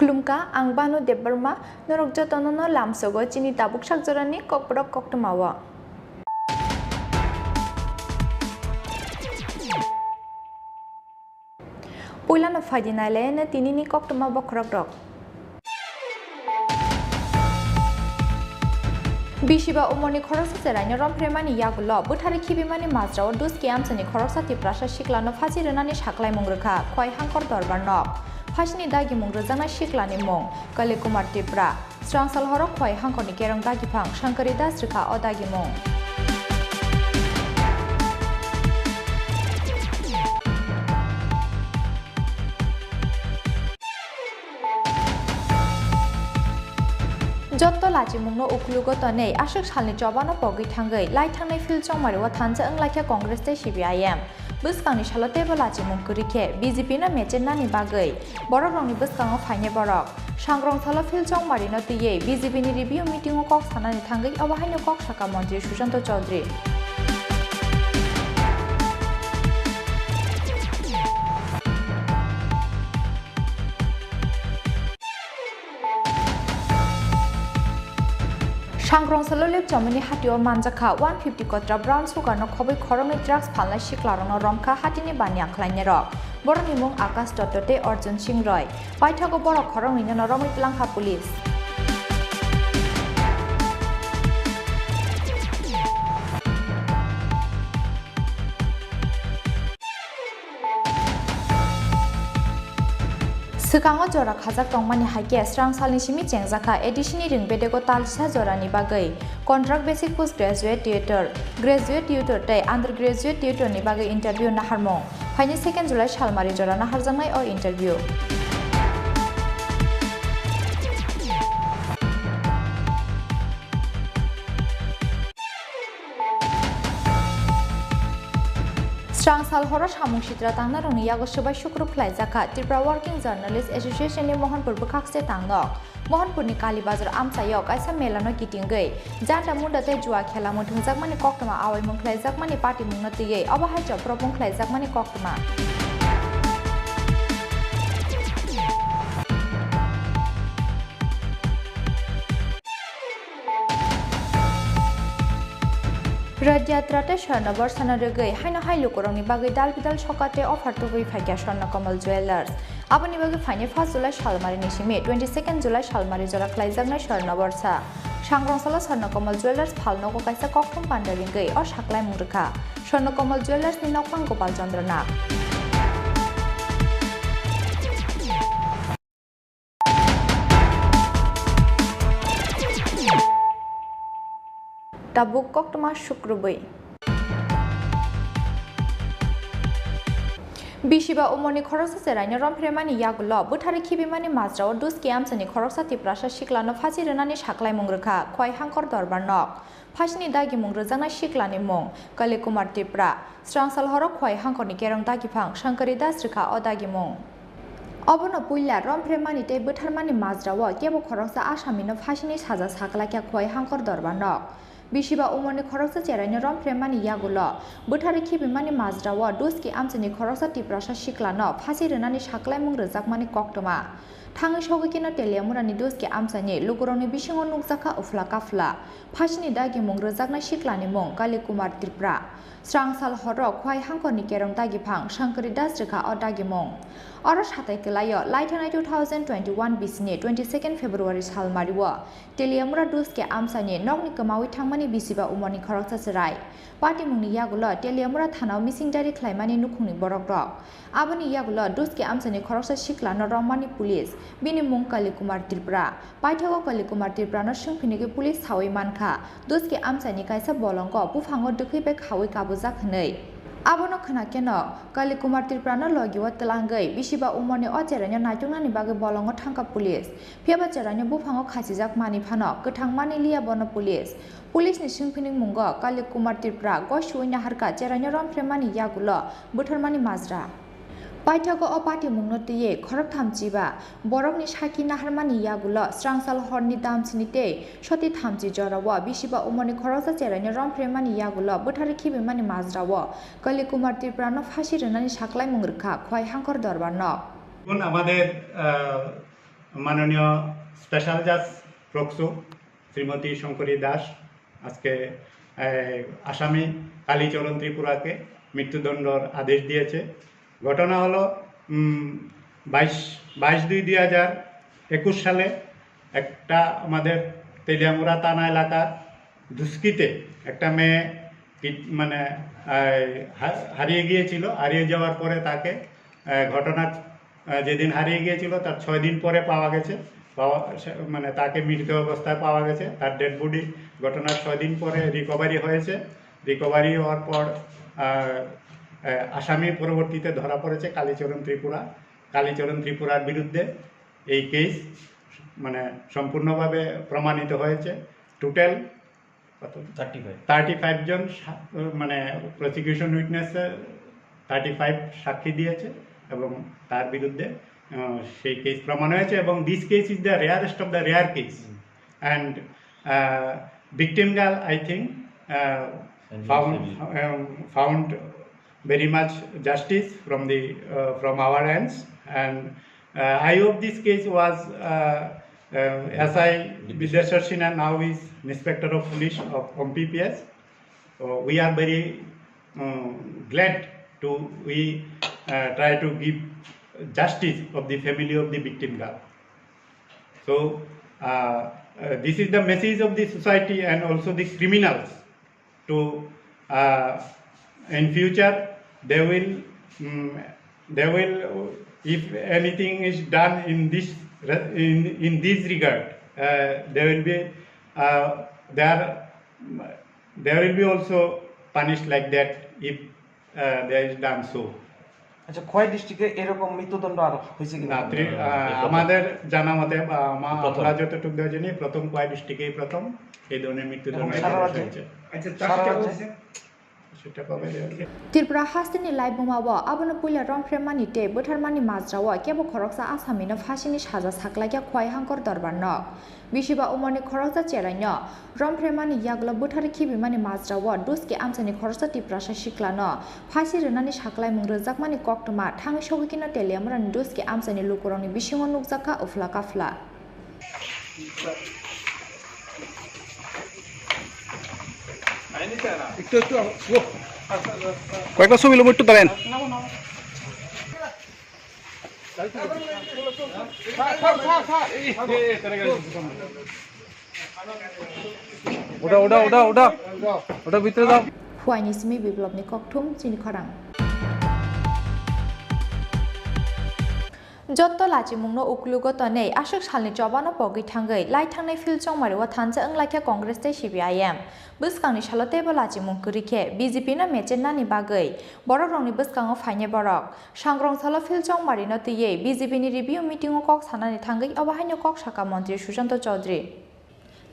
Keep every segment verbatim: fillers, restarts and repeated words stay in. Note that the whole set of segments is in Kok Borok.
Khulumkha, ang Banu Debbarma, norok jotono no lamsogo chini tabuk sak jorani kokborok koktwmao. Puilano phaidi nailaino tinini koktwma bokhorokrok. Bisiba umorni khoroksa cheraino romphreimani yagulo bwtharwi khibimani majrao Duski amchaini khoroksa Tiprasa siklano phasi rwnani saklaimung rwkha Khowai Hangkor Dorbar nok. Phasini dagimung rwjaknai siklani mung Kali Kumar Tripura. Srangsal horo Khowai Hangkorni kerong dagiphang Shankari Das rwkha o dagimung. Jotto lachimungno ukulugo tonwi aswk salni chobano pogwi thangwi lai thangnai field chongmario thansa wnglaikha Congress tei C P I M. Bwskangni salo teibo lachimung kwrwi khe B J P no mechenani bagwi borokrokni bwskango phainai borok. Sangrong salo field chongmarino twiwi B J P ni review meeting o kok sanani thangwi obo haino kok sakha montri Sushanta Chowdhury. Sangrong salo Lipchomoni hatio manjakha one fifty kotra brown sugar no khobwi khoroknwi drugs phalnai siklarokno romkha hatini baniya khlainairok. Borokni mung Akash Dotto tei Arjun Singh Roy. Paithago borok khoroknwino romwi twlangkha police. Swkango jora khajak tongmani hai khe srang salni simi chengjakha A D C ni ring bedego talchisa jorani bagwi contract basic post graduate tutor, graduate tutor tei undergraduate tutor ni bagwi interview naharmung. Phaini second July salmari jora naharjaknai o interview. Srang sal horo samung sitra tangnarokni yago swbai sukrub khlaijakha Tripura Working Journalist Association ni Mohanpur bwkhakse tangnok. Mohanpurni Kalibazar amchaio kaisa melano kitingwi janta munda tei jua khela mwthwngjakmani koktwma awaimung khlaijakmani patimungno twiwi obo hai chopropung khlaijakmani koktwma. Rath Yatra tei Swarno Borsano rwgwi haino hai lukurokni bagwi dal bidal sokat tei offer tubui phaikha Swarno Kamal Jewellers. Aboni bagwi phainai first July salmarini simi twenty second July salmari jora khlaijaknai Swarno Borsa. Sangrong salo Swarno Kamal Jewellers phalnogo kaisa kokthum panda ringwi o saklaimung rwkha Swarno Kamal Jewellers ni nokphang Gopal Chandra Nag. Tabuk koktwma sukrubwi. Bisiba umorni khoroksa cheraino romphreimani yagulo bwtharwi khibimani majrao Duski amchaini khoroksa Tiprasa siklano phasi rwnani saklaimung rwkha Khowai Hangkor Dorbar nok. Phasini dagimung rwjaknai siklani mung Kali Kumar Tripura. Srangsal horo Khowai Hangkorni kerong dagiphang Shankari Das rwkha o dagimung. Obono puila romphreimani tei bwtharmani majrao kebo khoroksa asamino phasini saja saklaikha Khowai Hangkor Dorbar nok. Bisiba umorni khoroksa cheraino romphreimani yagulo bwtharwi khibimani majrao Duski amchaini khoroksa Tiprasa siklano phasi rwnani saklaimung rwjakmani koktwma. Thangwi sogwi kheno Teliamurani Duski amchaini lukurokni bisingo nukjakha uphla kaphla. Phasini dagimung rwjaknai siklani mung Kali Kumar Tripura. Srangsal horo Khowai Hangkorni kerong dagiphang Shankari Das rwkha o dagimung. Oro satai kwlaio laithanai two thousand twenty-one bisini twenty second February salmario Teliamura Duski amchaini nokni kwmaui thangmani bisiba umorni khoroksa chwrai. Patimungni yagulo Teliamura thanao missing diary khlaimani nukhungni borokrok. Aboni yagulo Duski amchaini khoroksa siklano romani police, bini mung Kali Kumar Tripura. Paithago Kali Kumar Tripurano swngphinigwi police saui mankha, Duski amchaini kaisa bolongo buphango dwkhwi bai khaui kabujak hwnwi. Abono khwnakheno Kali Kumar Tripurano logio twlangwi bisiba umorni o cheraino naituknani bagwi bolongo thangkha police. Phiyaba cheraino buphango khachijak manwi phano kwthang manwi liya bono police. Police ni swngphinwi mungo Kali Kumar Tripura gosiui naharkha cheraino romphreimani yagulo bwtharmani majra. Paithago o patimungno twiwi khoroktham chiba borokni sakhi naharmani yagulo srangsal horni damsini tei soti thamchi jorao bisiba umorni khoroksa cheraino romphreimani yagulo bwtharwi khibimani majrao Kali Kumar Tripurano phasi rwnani saklaimung rwkha Khowai Hangkor Dorbar nok. এখন আমাদের, আহ, মাননীয় স্পেশাল জাজ প্রক্সো শ্রীমতী শঙ্করী দাস আজকে, এ, আসামি কালীচরণ ত্রিপুরাকে মৃত্যুদণ্ডর আদেশ দিয়েছে। ঘটনা হলো, উম, বাইশ, বাইশ দুই দুই হাজার একুশ সালে একটা আমাদের তেলিয়ামুড়া থানা এলাকার দুস্কিতে একটা মেয়ে কি-, মানে, আহ, হা-, হারিয়ে গিয়েছিল। হারিয়ে যাওয়ার পরে তাকে, আহ, ঘটনার, আহ, যেদিন হারিয়ে গিয়েছিল, তার ছয় দিন পরে পাওয়া গেছে। পাওয়া, সে, মানে, তাকে মৃত অবস্থায় পাওয়া গেছে। তার ডেড বডি ঘটনার ছয় দিন পরে রিকভারি হয়েছে। রিকভারি হওয়ার পর, আহ, আহ, আসামি পরবর্তীতে ধরা পড়েছে কালীচরণ ত্রিপুরা। কালীচরণ ত্রিপুরার বিরুদ্ধে এই কেস, মানে, সম্পূর্ণভাবে প্রমাণিত হয়েছে। টোটাল কত? Thirty five. থার্টি ফাইভ জন সা-, মানে, প্রসিকিউশন উইটনেস থার্টি ফাইভ সাক্ষী দিয়েছে এবং তার বিরুদ্ধে, আহ, সেই কেস প্রমাণ হয়েছে। এবং this case is the rarest of the rare case. And, uh, victim girl, I think, uh, And found, um, found very much justice from the, uh, from our ends. And, uh, I hope this case was, uh, uh, S I Bidyashwar Sinha now is Inspector of Police of, from P P S. So we are very, um, glad to, we, uh, try to give justice of the family of the victim girl. So, uh, uh, this is the message of the society and also the criminals to, uh, in future they will, mm, they will, if anything is done in this re-, in, in this regard, uh, they will be, uh, they are, they will be also punished like that if, uh, they is done so. আচ্ছা, খোয়াই ডিস্ট্রিক্টে এরকম মৃত্যুদণ্ড আর হয়েছে কিনা? না, ত্রি-, আহ, আমাদের জানা মতে বা আমা-, প্রথম। আমরা যতটুকু জানি, প্রথম খোয়াই ডিস্ট্রিক্টেই প্রথম এই ধরনের মৃত্যুদণ্ড এবং সারা রাজ্যে? হয়েছে। আচ্ছা, সারা চারটে রাজ্যে? হয়েছে। সেটা কবে দেওয়া হয়েছে? Tripura hasteni laibuma o abono puila romphre mani tei bwthar mani majra o kebo khoroksa asami no phasi ni saja saklaikha Khwai Hangkor Dorbar no. Bisiba umorni khoroksa cherai no romphre mani yagulo bwthar khibi mani majra o duski amchaini khoroksa Tiprasa sikla no phasi rwnani saklaimung rwjakmani koktwma thangwi sogwi kino Teliamura ni duski amchaini lukurokni bisingo nukjakha uphla kaphla. একটু, একটু, ও। কয়েকটা ছবি নেবো, একটু দাঁড়ান। ওটা, ওটা, ওটা, ওটা, ওটা ভিতরে দাও। Huaini simi biplopni kokthum chini khorang. Jotto lachimungno uklogo tonwi aswk salni chobano pogwi thangwi lai thangnai field chongmari o thansa wnglaikha Congress tei C P I M. Bwskangni salo teibo lachimung kwrwi khe B J P no mechenani bagwi borokrokni bwskango phainai borok. Sangrong salo field chongmari no twiwi B J P ni review meeting o kok sanani thangwi obo haino kok sakha Montri Sushanta Chowdhury.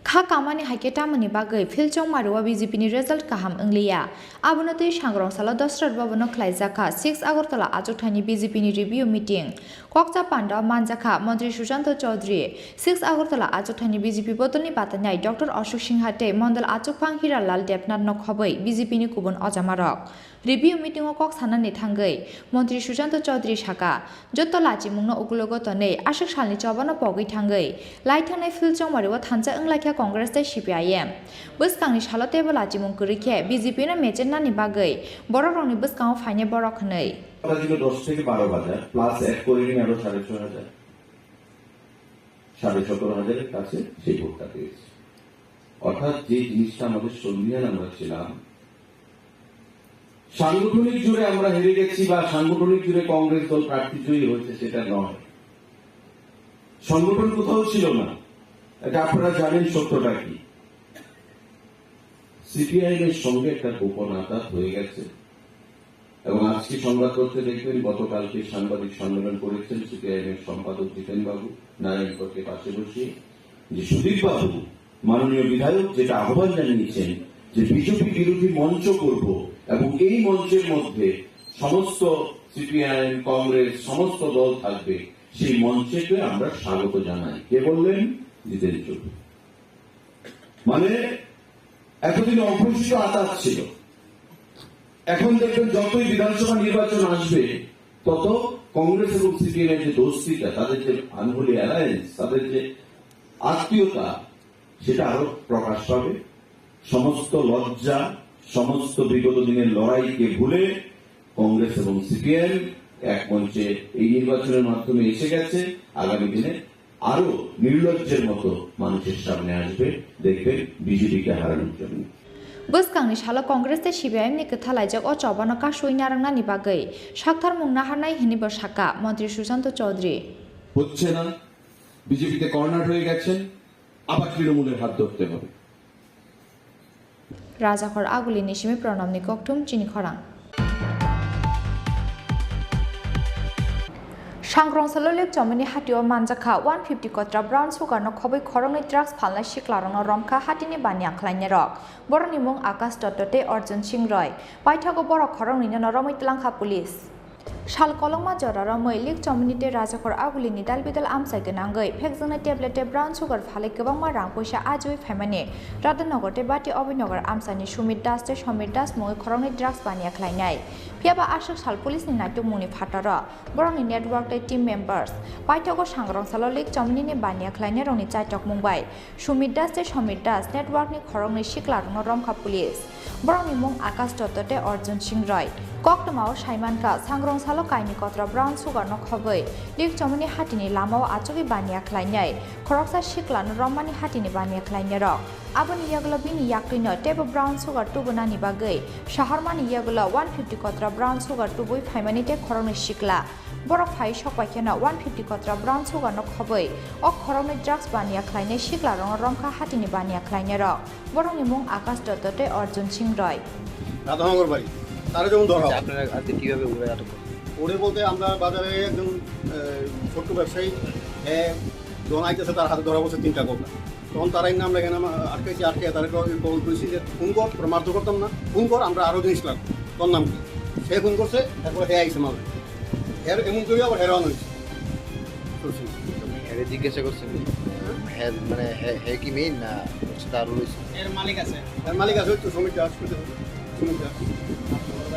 Kha kamani hai khe tamoni bagwi field chongmari o B J P ni result kaham wngliya. Abono twi sangrong salo Dosrat Bhavan o khlaijakha six Agartala achukthani B J P ni review meeting. Kokcha panda o manjakha Montri Sushanta Chowdhury, six Agartala achukthani B J P bodolni batanai Doctor Ashok Singha tei Mondol achukphang Hiralal Debnath no khobwi B J P ni kubun ojamarok. Review meeting o kok sanani thangwi Montri Sushanta Chowdhury saka, jotto lachimungno uklogo tonwi aswk salni chobano pogwi thangwi lai thangnai field chongmari o thansa wnglaikha Congress tei C P I M. Bwskangni salo teibo lachimung kwrwi khe B J P no mechenani bagwi borokrokni bwskango phainai borok hwnwi. আমরা ছিল দশ থেকে বারো হাজার, plus add করে নিয়ে আরো সাড়ে ছয় হাজার, সাড়ে সতেরো হাজারের কাছে সেই ভোটটা পেয়েছে। অর্থাৎ যে জিনিসটা আমাদের সন্ধিহান আমরা ছিলাম, সাংগঠনিক জোরে আমরা হেরে গেছি বা সাংগঠনিক জোরে কংগ্রেস দল প্রার্থী জয়ী হয়েছে, সেটা নয়। সংগঠন কোথাও ছিল না, এটা আপনারা জানেন সত্যটা কি। সিপিআইএম এর সঙ্গে একটা গোপন আতাত হয়ে গেছে এবং আজকে সংবাদপত্রে দেখবেন, গতকালকে সাংবাদিক সম্মেলন করেছেন সিপিআইএম এর সম্পাদক জিতেন বাবু, নারায়ণপুরকে পাশে বসিয়ে, যে সুদীপ বাবু, মাননীয় বিধায়ক যেটা আহ্বান জানিয়েছেন যে বিজেপি বিরোধী মঞ্চ করব এবং এই মঞ্চের মধ্যে সমস্ত সিপিআইএম, কংগ্রেস, সমস্ত দল থাকবে, সেই মঞ্চকে আমরা স্বাগত জানাই। কে বললেন? জিতেন চৌধুরী। মানে, এতদিন অঘোষিত আতাত ছিল, এখন দেখবেন যতই বিধানসভা নির্বাচন আসবে তত কংগ্রেস এবং সিপিএম এর যে দোস্তিটা, তাদের যে আনহোলি অ্যালায়েন্স, তাদের যে আত্মীয়তা, সেটা আরো প্রকাশ পাবে। সমস্ত লজ্জা, সমস্ত বিগত দিনের লড়াইকে ভুলে কংগ্রেস এবং সিপিএম এক মঞ্চে এই নির্বাচনের মাধ্যমে এসে গেছে। আগামী দিনে আরো নির্লজ্জের মতো মানুষের সামনে আসবে, দেখবেন বিজেপিকে হারানোর জন্য। Bwskangni salo Congress tei C P I M ni kwthalaijak o chobano kasui narwknani bagwi saktharmung naharnai hwnwi bo sakha Montri Sushanta Chowdhury. হচ্ছে না, বিজেপিতে কর্নার হয়ে গেছেন, আবার তৃণমূলের হাত ধরতে হবে। Rajakhor Aguli ni simi Pranamni kokthum chini khorang. Sangrong salo Likchomoni hatio manjakha one fifty kotra brown sugar no khobwi khoroknwi drugs phalnai siklarokno romkha hatini baniya khlainairok. Borokni mung Akash Dotto tei Arjun Singh Roy. Paithago borok khoroknwino romwi twlangkha police. Sal kolokma jora romwi Likchomoni tei Rajakhor Agulini dalbidal amchai gwnangwi phekjaknai tablet tei brown sugar phalwi kwbangma rang puisa ajiwi phaimani Radhanagar tei Bati Abhinagar amchaini Sumit Das tei Somir Das mungwi khoroknwi drugs baniya khlainai. Phiyaba aswk sal police ni naitukmungni phataro borokni network tei team members paithago sangrong salo Likchomoni ni baniya khlainairokni chaitokmung bai Sumit Das tei Somir Das network ni khoroknwi siklarokno romkha police. Borokni mung Akash Dotto tei Arjun Singh Roy. Koktwmao saimankha, sangrong salo kaini kotra brown sugar no khobwi Likchomoni hatini lamao achugwi baniya khlainai, khoroksa siklano rommani hatini baniya khlainairok. Aboni yagulo bini yaktwino teibo brown sugar tubunani bagwi saharmani yagulo one fifty kotra brown sugar tubui phaimani tei khoroknwi sikla. Borok phai sok bai kheno one fifty kotra brown sugar no khobwi o khoroknwi drugs baniya khlainai siklarokno romkha hatini baniya khlainairok. Borokni mung Akash Dotto tei Arjun Singh Roy. Radhanagar বাড়ি, তারা যেমন ধরা হয়। আপনারা আজকে কিভাবে ওরে আটক করেন? ওরে বলতে আমরা বাজারে একজন, আহ, ছোট্ট ব্যবসায়ী, এ, যখন আইতেছে তার হাতে ধরা পড়ছে তিনটা কোকা। তখন তারাই না আমরা এখানে আমা-, আটকাইছি, আটকে তারা কল করেছি যে, "ফোন কর, তোর মারধর করতাম না, ফোন কর, আমরা আরো জিনিস লাগবে, তোর নাম কি?" সে ফোন করছে, তারপরে হে আইছে মাল। এর এমন করি আবার হেরোয়ান হয়েছে। শুনছি। এরে জিজ্ঞাসা করছেন? হে, মানে, হে, হে কি মেইন না হচ্ছে তার রয়েছে? এর মালিক আছে। এর মালিক আছে, ওই তো সমীর দাস, ওই তো সমীর দাস।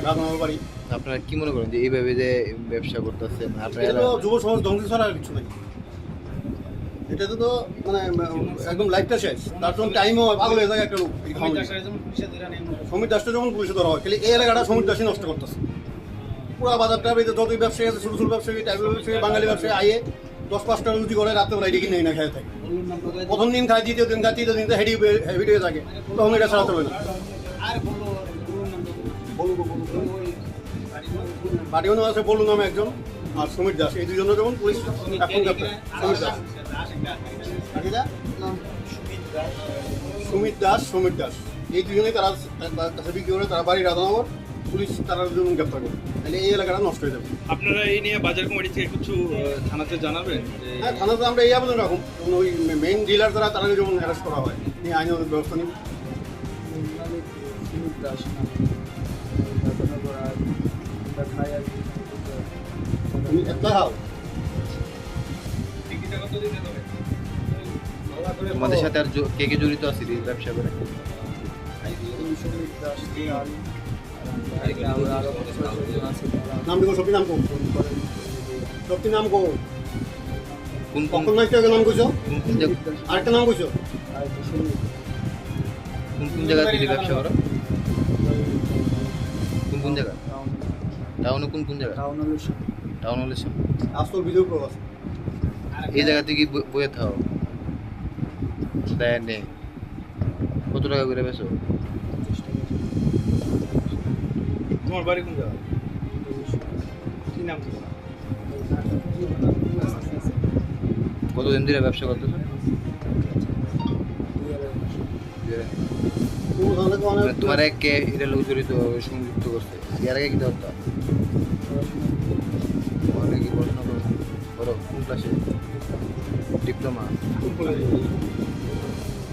রাধানগর বাড়ি। আপনারা কি মনে করেন যে এইভাবে যে ব্যবসা করতেছেন, আপনারা এটা তো যুব সমাজ ধ্বংস ছাড়া আর কিছু নাই। এটা তো, তো মানে, একদম লাইফটা শেষ। তার জন্য টাইমও পাগল হয়ে যায় একটা লোক, এই খাওয়ানো। সমীর দাসটা যখন পুলিশে ধরা হয়, খালি এই এলাকাটা সমীর দাসই নষ্ট করতেছে। পুরা বাজারটা, এই যে যতই ব্যবসায়ী আছে, ছোট ছোট ব্যবসায়ী, ট্রাইবাল ব্যবসায়ী, বাঙালি ব্যবসায়ী আয়ে দশ পাঁচটা রুটি করে রাত্রে বেলা এদিকে নেই না খেয়ে থাকে। প্রথম দিন খায়, দ্বিতীয় দিন খায়, তৃতীয় দিন তো হেডি হয়ে, হেভি হয়ে থাকে, তখন এটা ছাড়া চলে না। বাটিগুলো আছে বলু নামে একজন, আর সমীর দাস, এই দুজনের যেমন পুলিশ এখন গ্রেপ্তার। সমীর দাস। বাকিটা? সুমিত দাস, সমীর দাস, এই দুজনেই তারা, তার কাছে বিক্রি করে, তারা বাড়ি রাধানগর, পুলিশ তারা দুজন গ্রেপ্তার করে। তাহলে এই এলাকাটা নষ্ট হয়ে যাবে। আপনারা এই নিয়ে বাজার কমিটি থেকে কিছু, আহ, থানাতে জানাবেন যে হ্যাঁ, থানাতে আমরা এই আবেদন রাখুন, এবং ওই মে-, মেইন ডিলার যারা, তারা যেমন অ্যারেস্ট করা হয়, এই আইনানুগ ব্যবস্থা নিন। সুমিত দাস নামে রাধানগর আর আমরা খাই আর কি। তুমি একটা খাও। তোমাদের সাথে আর জ-, কে কে জড়িত আছে এই ব্যবসা করে? নাম লিখো, সত্যি নাম কো? সত্যি নাম কো? কোন কোন, কখন মাস থেকে নাম কইছো? কোন কোন জায়গা, আরেকটা নাম কইছো? কোন কোন জায়গা থেকে ব্যবসা করো? কোন কোন জায়গা? টাউনে কোন কোন জায়গা? টাউন হলো সব। টাউন হলো সব। আসল ভিডিও প্রবাস। এই জায়গা থেকে বইয়ে থাও। দেয় নে। কত টাকা করে বেচো? তোমার বাড়ি কোন জায়গা? কি নাম তোমার? কতদিন ধরে ব্যবসা করতেছো? দুই হাজার। মানে তোমার এক কে এটা লোক জড়িত, সংযুক্ত করছে। এর আগে কি করতো? তোমার আগে কি পড়াশোনা করো? করো, কোন ক্লাসে? ডিপ্লোমা। কোন কলেজে?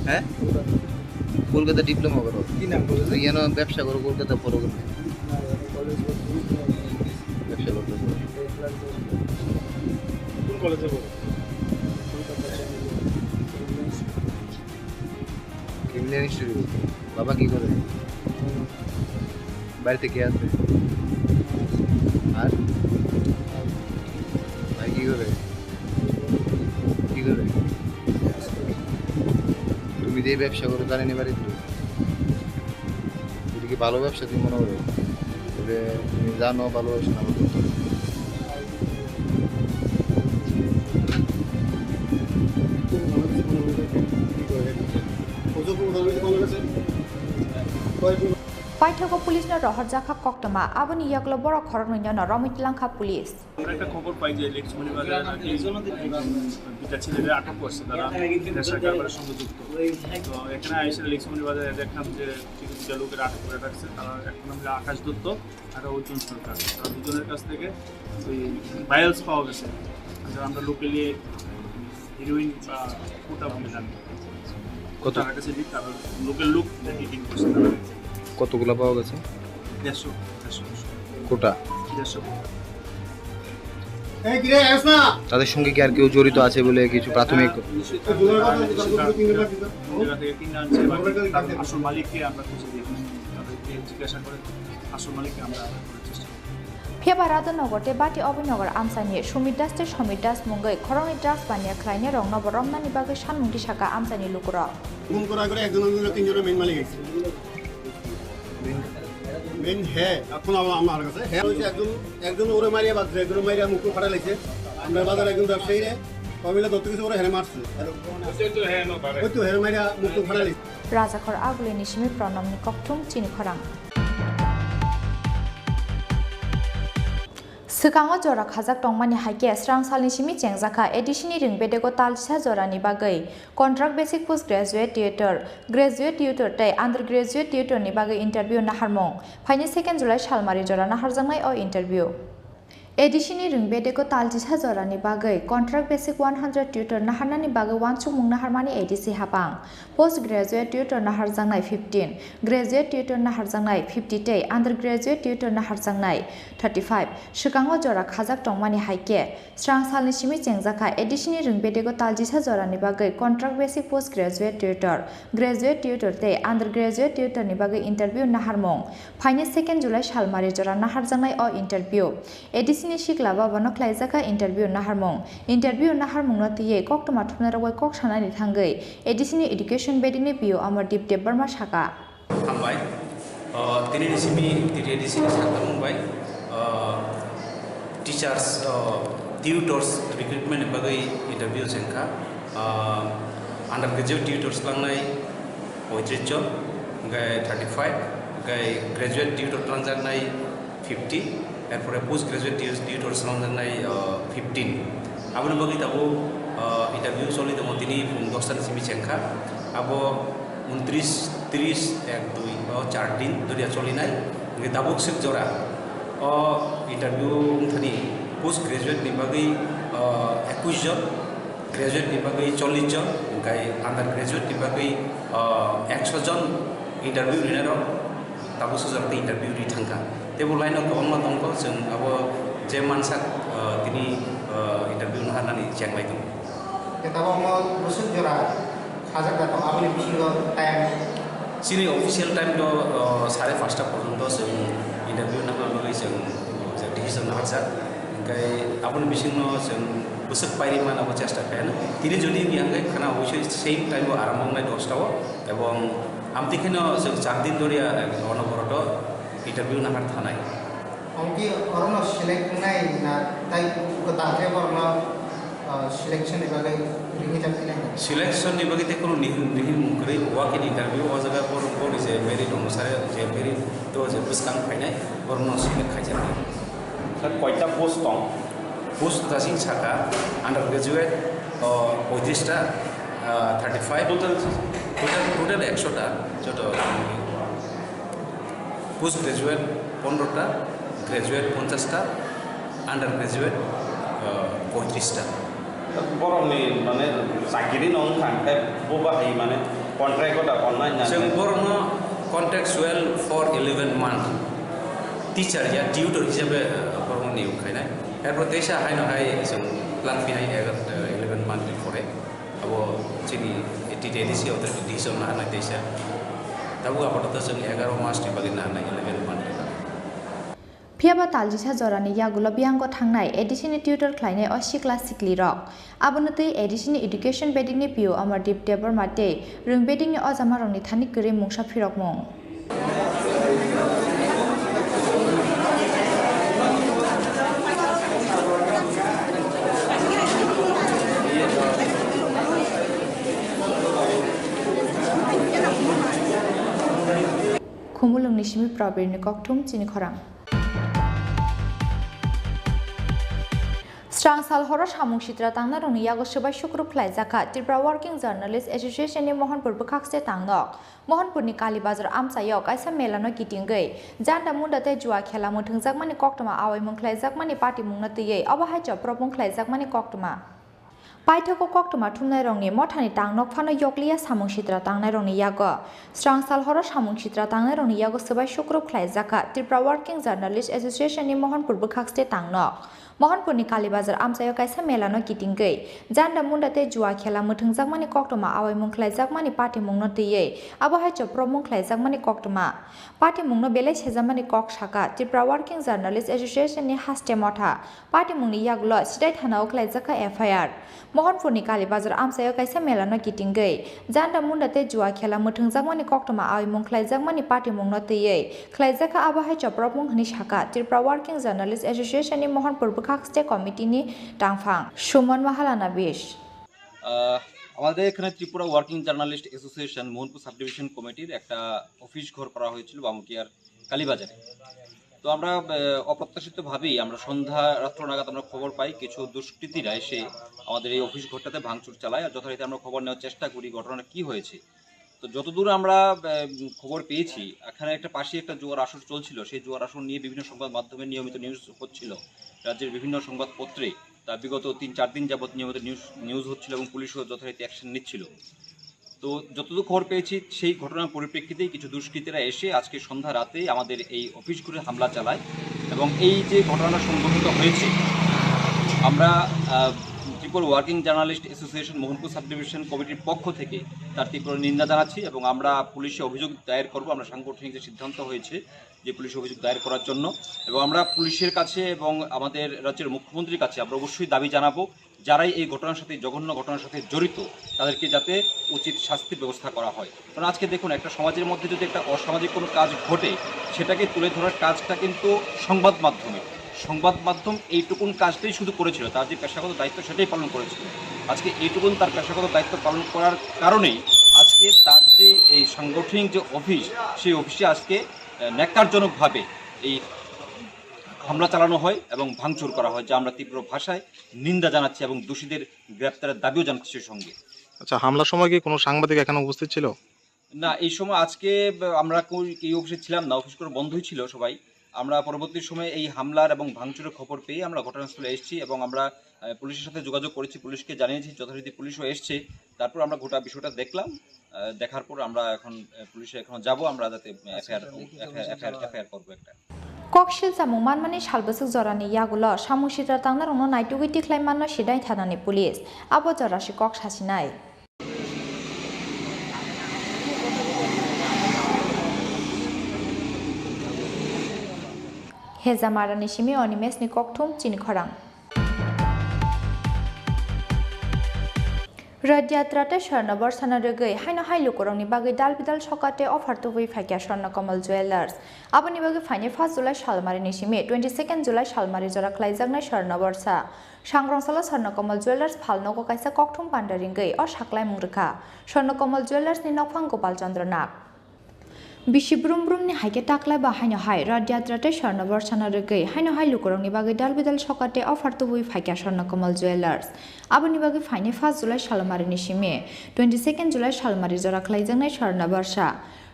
হ্যাঁ? কলকাতা ডিপ্লোমা করো। কি নাম কলেজে? ইয়ানো ব্যবসা করো, কলকাতা পড়ো কেন? না, আমি কলেজ করছি। ব্যবসা করতে করো। কোন কলেজে পড়ো? কলকাতা। Criminal institute. বাবা কি করে? বাড়িতে কে আছে? আর? এই ব্যবসা করে জানি না বাড়ি তুই। এটা কি ভালো ব্যবসা তুই মনে করো? তবে তুমি জানো ভালো ব্যবসা না করতে। Paithago police no rohorjakha koktwma, aboni yagulo borok khoroknwi no romwi tlangkha police. আমরা একটা খবর পাই যে লেক সুমনি বাজারে নাকি দুইটা ছেলেদের আটক করছে, তারা নেশা কারবারের সঙ্গে যুক্ত। তো এখানে এসে লেক সুমনি বাজারে দেখলাম যে কিছু দুইটা লোকের আটক করে রাখছে, তারা একটা নাম হলো আকাশ দত্ত আর অর্জুন সরকার। তারা দুজনের কাছ থেকে ওই ভাইলস পাওয়া গেছে, যেটা আমরা লোকালি হিরোইন বা কোটা বলে জানি। কত? তারা কাছে লিখ, তারা লোকাল লোক হিটিং করছে তারা। কতগুলা পাওয়া গেছে? দেড়শো, দেড়শো, দেড়শো। কোটা? দেড়শো কোটা। তাদের সঙ্গে কি আর কেউ জড়িত আছে বলে কিছু প্রাথমিক? হ্যাঁ, নিশ্চয়ই তারা, তারা নিশ্চয়ই তারা, তারা জায়গা থেকে কিনে আনছে, বাকি তাদের আসল মালিককে আমরা খুঁজে দেখি, তাদেরকে জিজ্ঞাসা করে আসল মালিককে আমরা ধরার চেষ্টা করি। Phiya ba Radhanagar tei Bati Abhinagar amchaini Sumit Das tei Somit Das mungwi khoroknwi drugs baniya khlainai rokno bo romnani bagwi sanmung tisaka amchaini lukurok. খুন করার করে একজন, দুজন, তিনজনের মেইন মালিক আছে। মেইন হে, এখন আমার, আমার কাছে হে হচ্ছে একজন, একজন ওরে মারিয়া বাদ, একজন মারিয়া মুখ ফাটাই লাইছে। আমরা বাজারে একজন ব্যবসায়ী রে, কমিলা ধরতে গেছে, ওরা হেরে মারছে। ওই তো হেরে মারিয়া মুখ ফাটাই লাইছে। Rajakhor Agulini simi Pranamni kokthum chini khorang. Swkango jora khajak tongmani hai khe srang salni simi chengjakha A D C ni ring bedego talchisa jorani bagwi contract basic post graduate tutor, graduate tutor tei undergraduate tutor ni bagwi interview naharmung. Phaini second July salmari jora naharjaknai o interview. A D C ni ring bedego talchisa jorani bagwi contract basic one hundred tutor naharnani bagwi uansukmung naharmani A D C hapang. Post graduate tutor naharjaknai fifteen, graduate tutor naharjaknai fifty tei undergraduate tutor naharjaknai thirty-five. Swkango jora khajak tongmani hai khe, srang salni simi chengjakha A D C ni ring bedego talchisa jorani bagwi contract basic post graduate tutor, graduate tutor tei undergraduate tutor ni bagwi interview naharmung. Phaini second July salmari jora naharjaknai o interview. A D C ni sikla baba no khlaijakha interview naharmung. Interview naharmung no twiwi koktwma thumnairok bai kok sanani thangwi A D C ni education bedini P O Amardeep Debbarma saka. Hambai. O, tini ni simi tini A D C ni sakhamung bai, o, teachers, o, tutors recruitment ni bagwi interview chengkha. O, undergraduate tutors langnai poitris jon, hingkai thirty five, hingkai graduate tutor twlangjaknai fifty, erpore post graduate tu-, tutor swlangjaknai, o, fifteen. Aboni bagwi tabuk, o, interview choli tongo, tini phung dosta ni simi chengkha. Abo untris, tris, ek, dui, o, char din doriya cholinai. Hingke tabuk swk jora o interview wngthani post graduate ni bagwi, o, ekush jon, graduate ni bagwi chollish jon, hingke undergraduate ni bagwi, o, ekso jon interview rinai rok. Tabuk sujak tei interview ri thangkha. Tei bo line o kwbangma tongkho, chwng abo je mansak, ah, tini, ah, interview naharnani chenglai tongo. Tei tabuk omo bwswk jora khajak da tongo, aboni bisingo time? Chini official time to, ah, sare pasta porjonto chwng interview nahar bagwi chwng, ah, decision naharjak. Hingkhe aboni bisingno chwng bwswk pairima nabo chesta khaina. Tini jodi wngya hwnkhe khana obosoi same time o aram wngnai dosta o, ebong amtwi kheno chwng char din doriya, eh, onoboroto interview nahar thanai. Amtwi orono select wngnai na tai kwtal khe borokno, ah, selection ni bagwi ringwi jak khe nai? Selection ni bagwi tei kheno nihil, nihil mung kwrwi, walk in interview o jaga borok, borok je merit onusare je merit to je bwskang phainai borokno select khaijaknai. Sir, koita post tong? Post kwchasing saka, undergraduate, o, poitrista, ah, thirty five, total, total, total ekso ta, joto. Post graduate pondro ta, graduate ponchas ta, undergraduate, ah, poitrista. Borokni, mane, chakiri no wngkha, hwnkhe bo bahai, mane, contract o da honnai na? Chwng borokno contractual for eleven month teacher ya tutor hisabe, eh, borokno niyok khainai. Erpor teisa haino hai chwng plan phinai egar, eh, eleven month ni pore. Abo chini T T A D C authority decision naharnai teisa. Tabuk apatot chwng egaroh mas ni bagwi naharnai, eleven month ni bagwi. Phiya ba taljisa jorani yagulo biyango thangnai A D C ni tutor khlainai o sikla siklirok. Abono twi A D C ni Education bedingni P O Amardeep Debbarma tei rwng bedingni ojamarokni thani kwrwi mungsa phirokmung. Khumulwngni simi Probirni kokthum chini khorang. Srang sal horo samung sitra tangnarokni yago swbai sukrup khlaijak kha Tripura Working Journalist Association ni Mohanpur bwkhakste tangnok. Mohanpurni Kalibazar amchaio kaisa melano kitingwi janda munda tei jua khela mwthwngjakmani koktwma awaimung khlaijakmani patimungno twiwi obo hai chopropmung khlaijakmani koktwma. Paithago koktwma thumnairokni mothani tangnok phano yokliya samung sitra tangnairokni yago. Srang sal horo samung sitra tangnairokni yago swbai sukrup khlaijak kha Tripura Working Journalist Association ni Mohanpur bwkhakste tangnok. Mohanpurni Kalibazar amchaio kaisa melano kitingwi janda munda tei jua khela mwthwngjakmani koktwma awaimung khlaijakmani patimungno twiwi abo hai chopropmung khlaijakmani koktwma. Patimungno belai sejamani kok saka Tripura Working Journalist Association ni haste motha. Patimungni yagulo Sidai thanao khlaijak kha F I R. Mohanpurni Kalibazar amchaio kaisa melano kitingwi janda munda tei jua khela mwthwngjakmani koktwma awaimung khlaijakmani patimungno twiwi khlaijak kha abo hai chopropmung hwnwi saka Tripura Working Journalist Association ni Mohanpur bwkhakste committee ni tangphang Suman Mahalana bish. আহ, আমাদের এখানে Tripura working journalist association Mohanpur sub division কমিটির একটা অফিস ঘর করা হয়েছিল বামুকিয়ার কালীবাজারে। তো আমরা, আহ, অপ্রত্যাশিতভাবেই আমরা সন্ধ্যা রাত্র নাগাদ আমরা খবর পাই কিছু দুষ্কৃতীরা এসে আমাদের এই অফিস ঘরটাতে ভাঙচুর চালায়। আর যথারীতি আমরা খবর নেওয়ার চেষ্টা করি ঘটনাটা কী হয়েছে। তো যতদূর আমরা, আহ, খবর পেয়েছি, এখানে একটা পাশে একটা জুয়ার আসর চলছিল, সেই জুয়ার আসর নিয়ে বিভিন্ন সংবাদ মাধ্যমে নিয়মিত নিউজ হচ্ছিল, রাজ্যের বিভিন্ন সংবাদপত্রে তা বিগত তিন চার দিন যাবত নিয়মিত নিউজ, নিউজ হচ্ছিল এবং পুলিশও যথারীতি অ্যাকশন নিচ্ছিল। তো যতদূর খবর পেয়েছি, সেই ঘটনার পরিপ্রেক্ষিতেই কিছু দুষ্কৃতীরা এসে আজকে সন্ধ্যা রাতে আমাদের এই অফিস ঘরে হামলা চালায় এবং এই যে ঘটনাটা সংঘটিত হয়েছে, আমরা, আহ, Tripura working journalist association Mohanpur sub division কমিটির পক্ষ থেকে তার তীব্র নিন্দা জানাচ্ছি এবং আমরা পুলিশে অভিযোগ দায়ের করব। আমরা সাংগঠনিক যে সিদ্ধান্ত হয়েছে যে পুলিশে অভিযোগ দায়ের করার জন্য, এবং আমরা পুলিশের কাছে এবং আমাদের রাজ্যের মুখ্যমন্ত্রীর কাছে আমরা অবশ্যই দাবি জানাবো, যারাই এই ঘটনার সাথে, জঘন্য ঘটনার সাথে জড়িত, তাদেরকে যাতে উচিত শাস্তির ব্যবস্থা করা হয়। কারণ আজকে দেখুন, একটা সমাজের মধ্যে যদি একটা অসামাজিক কোনো কাজ ঘটে, সেটাকে তুলে ধরার কাজটা কিন্তু সংবাদ মাধ্যমে, সংবাদ মাধ্যম এইটুকুন কাজটাই শুধু করেছিল, তার যে পেশাগত দায়িত্ব সেটাই পালন করেছিল। আজকে এইটুকুন তার পেশাগত দায়িত্ব পালন করার কারণেই আজকে তার যে এই সাংগঠনিক যে অফিস, সেই অফিসে আজকে, আহ, ন্যাক্কারজনকভাবে এই হামলা চালানো হয় এবং ভাঙচুর করা হয়, যা আমরা তীব্র ভাষায় নিন্দা জানাচ্ছি এবং দোষীদের গ্রেপ্তারের দাবিও জানাচ্ছি সেই সঙ্গে। আচ্ছা, হামলার সময় কি কোনো সাংবাদিক এখানে উপস্থিত ছিল? না, এই সময় আজকে আমরা কেউ এই অফিসে ছিলাম না, অফিস করে বন্ধই ছিল সবাই। আমরা পরবর্তী সময়ে এই হামলার এবং ভাঙচুরের খবর পেয়ে আমরা ঘটনাস্থলে এসেছি এবং আমরা, আহ, পুলিশের সাথে যোগাযোগ করেছি, পুলিশকে জানিয়েছি, যথারীতি পুলিশও এসছে। তারপর আমরা গোটা বিষয়টা দেখলাম, আহ, দেখার পর আমরা এখন, আহ, পুলিশে এখন যাব, আমরা যাতে, আহ, এফআইআর, এফআইআর, এফআইআর করবো একটা। Kok silsamung manmani salbwswk jorani yagulo samung sitra tangnairokno naitugwi tikhlai manno Sidai thanani police. Abo jorasi kok sasinai. Hejamarani simi Animeshni kokthum chini khorang. Rath Yatra tei Swarno Borsano rwgwi haino hai lukurokni bagwi dal bidal sokat tei offer tubui phaikha Swarno Kamal Jewellers. Aboni bagwi phainai first July salmarini simi twenty second July salmari jora khlaijaknai Swarno Borsa. Sangrong salo Swarno Kamal Jewellers phalnogo kaisa kokthum panda ringwi o saklaimung rwkha Swarno Kamal Jewellers ni nokphang Gopal Chandra Nag. Bisi brum brumni hai khe taklai ba haino hai Rath Yatra tei Swarno Borsano rwgwi haino hai lukurokni bagwi dal bidal sokat tei offer tubui phaikha Swarno Kamal Jewellers. Aboni bagwi phainai first July salmarini simi twenty second July salmari jora khlaijaknai Swarno Borsa.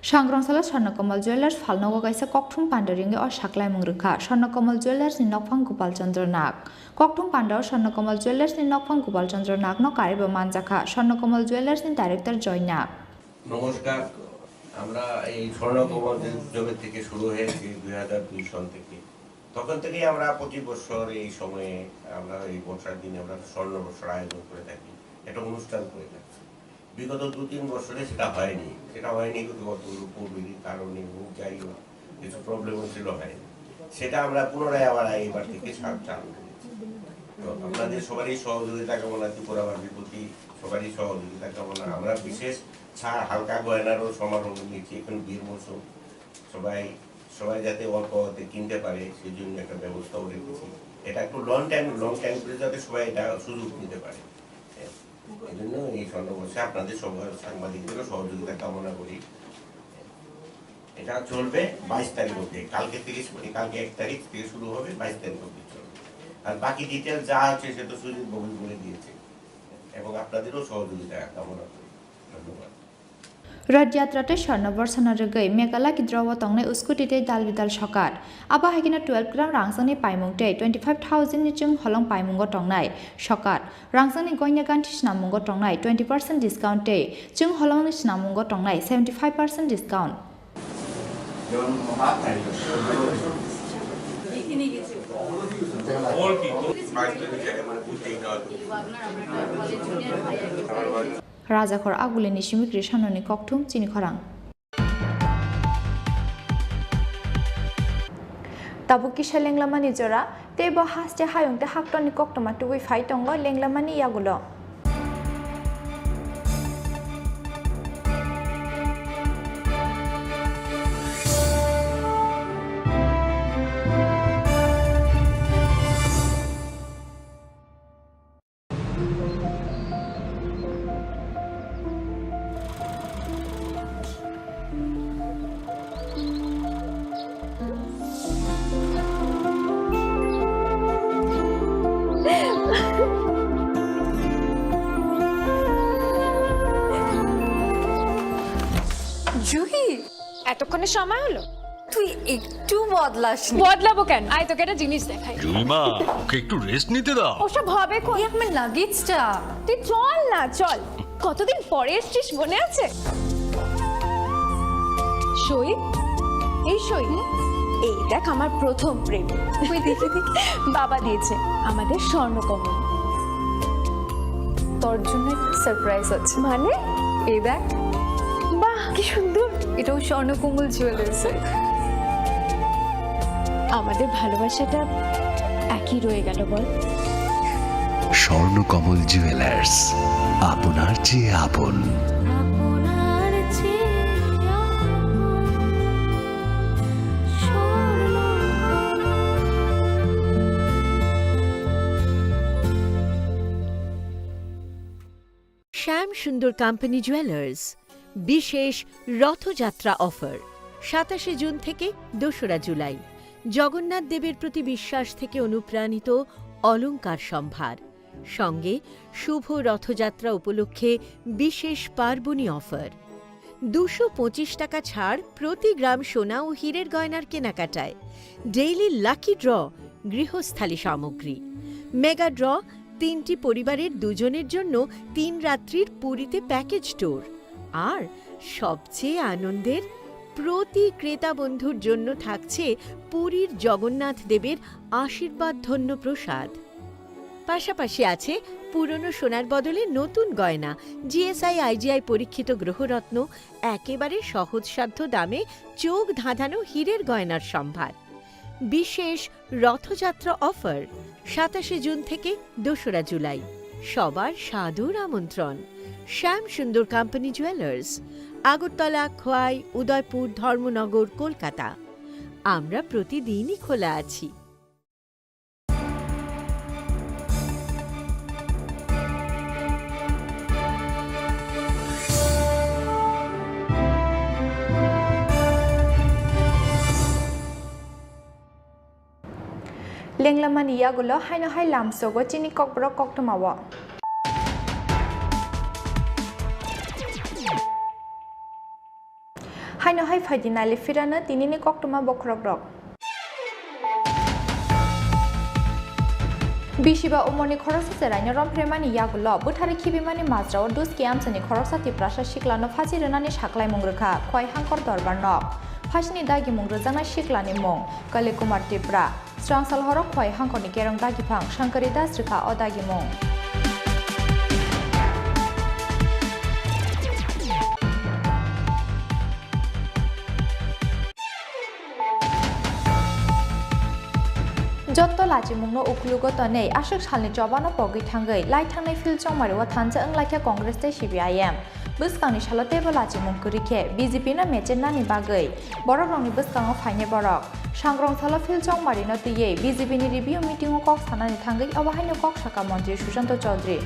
Sangrong salo Swarno Kamal Jewellers phalnogo kaisa kokthum panda ringwi o saklaimung rwkha Swarno Kamal Jewellers ni nokphang Gopal Chandra Nag. Kokthum pandao Swarno Kamal Jewellers ni nokphang Gopal Chandra Nagno karibo manjakha Swarno Kamal Jewellers ni director Joy Nag. নমস্কার। আমরা এই স্বর্ণকমল যে উদ্যোগের থেকে শুরু হয়েছে দুই হাজার দুই সন থেকে, তখন থেকেই আমরা প্রতি বছর এই সময়ে আমরা এই বর্ষার দিনে আমরা স্বর্ণ বর্ষার আয়োজন করে থাকি, একটা অনুষ্ঠান করে থাকি। বিগত দু তিন বছরে সেটা হয়নি, সেটা হয়নি হয়তো অত কোভিডের কারণে হোক, যাই হোক, কিছু প্রবলেম হচ্ছিল, হয়নি। সেটা আমরা পুনরায় আবার এবার থেকে সা-, চালু করেছি। তো আপনাদের সবারই সহযোগিতা কামনা, ত্রিপুরাবাসীর প্রতি সবারই সহযোগিতা কামনা। আমরা বিশেষ ছাড়, হালকা গয়নারও সমারোহ নিয়েছি, এখন বিয়ের মৌসুম, সবাই, সবাই যাতে অল্প অল্প কিনতে পারে, সেই জন্য একটা ব্যবস্থাও রেখেছি। এটা একটু লং টাইম, লং টাইম করে যাতে সবাই এটা সুযোগ নিতে পারে। এই জন্য এই স্বর্ণবর্ষে আপনাদের সবার, সাংবাদিকদেরও সহযোগিতা কামনা করি। এটা চলবে বাইশ তারিখ অবধি, কালকে তিরিশ, মানে কালকে এক তারিখ থেকে শুরু হবে, বাইশ তারিখ অবধি চলবে। আর বাকি ডিটেল যা আছে সে তো সুজিত বাবুই বলে দিয়েছে, এবং আপনাদেরও সহযোগিতা কামনা করি। ধন্যবাদ। Rath Yatra tei Swarno Borsano rwgwi Meghalaya Kidro-o tongnai scooty tei dal bidal sokat. Abo hai kheno twelve gram rangchakni paimung tei twenty five thousand ni chwng holong paimungo tongnai sokat. Rangchakni goina ganthi swnammungo tongnai twenty percent discount tei chwng holongni swnammungo tongnai seventy five percent discount. Rajakhor Agulini Simikri Sanoni Kokthum chini khorang. Tabuk kisa lenglamani jora, tei bo haste hayung tei haktorni koktwma tubui phai tongo lenglamani yagulo. Juhi, এতক্ষণে সময় হলো? তুই একটু বদলাসনি। বদলাবো কেন? আয়, তোকে একটা জিনিস দেখাই। জুইমা, ওকে একটু রেস্ট নিতে দাও। ওসব হবে কোন? এই আমার লাগেজটা। তুই চল না, চল। কতদিন পরে এসছিস, মনে আছে? সই, এই সই। এই দেখ, আমার প্রথম প্রেম। ওই দেখি, দেখি। বাবা দিয়েছে আমাদের স্বর্ণকমল। তোর জন্য একটা সারপ্রাইজ আছে। মানে? এই দেখ। বাহ, কি সুন্দর। এটাও স্বর্ণকমল জুয়েলার্সের। আমাদের ভালোবাসাটা একই রয়ে গেল, বল? স্বর্ণকমল জুয়েলার্স, আপনার চেয়ে আপন। শ্যাম সুন্দর কোম্পানি জুয়েলার্স, বিশেষ রথযাত্রা অফার, সাতাশে জুন থেকে দোসরা জুলাই। জগন্নাথ দেবের প্রতি বিশ্বাস থেকে অনুপ্রাণিত অলংকার সম্ভার, সঙ্গে শুভ রথযাত্রা উপলক্ষে বিশেষ পার্বণী অফার। দুশো পঁচিশ টাকা ছাড় প্রতি গ্রাম সোনা ও হীরের গয়নার কেনাকাটায়। ডেইলি লাকি ড্র, গৃহস্থালী সামগ্রী। মেগা ড্র, তিনটি পরিবারের দুজনের জন্য তিন রাত্রির পুরীতে প্যাকেজ ট্যুর। আর সবচেয়ে আনন্দের, প্রতি ক্রেতা বন্ধুর জন্য থাকছে পুরীর জগন্নাথ দেবের আশীর্বাদ ধন্য প্রসাদ। পাশাপাশি আছে পুরনো সোনার বদলে নতুন গয়না, জিএসআই আইজিআই পরীক্ষিত গ্রহরত্ন, একেবারে সহজসাধ্য দামে চোখ ধাঁধানো হীরের গয়নার সম্ভার। বিশেষ রথযাত্রা অফার, সাতাশে জুন থেকে দোসরা জুলাই। সবার সাদর আমন্ত্রণ। শ্যাম সুন্দর কোম্পানি জুয়েলার্স, আগরতলা, খোয়াই, উদয়পুর, ধর্মনগর, কলকাতা। আমরা প্রতিদিনই খোলা আছি। Lenglamani yagulo haino hai lamsogo chini kokborok koktwmao. Haino hai phaidi nali phirano tinini koktwma bokhorokrok. Bisiba umorni khoroksa cheraino romphirmani yagulo bwthari khibimani majrao Duski amchaini khoroksa Tiprasa siklano phachi rwnani saklaimung rwkha Khwai Hangkor Dorbar Nok. Phasini dagimung rwjaknai siklani mung Kali Kumar Tipra. Srangsal horo Khwai Hangkorni kerong dagiphang Shankari Das rwkha o dagimung. Lachimungno uklugo tonwi aswk salni chobano pogwi thangwi lai thangnai field chongmario thansa wnglaikha Congress tei C P I M. Bwskangni salo teibo lachimung kwrwi khe B J P no mechennani bagwi borokrokni bwskango phainai borok. Sangrong salo field chongmarino twiwi B J P ni review meeting o kok sanani thangwi obo haino kok sakha Montri Sushanta Chaudhary.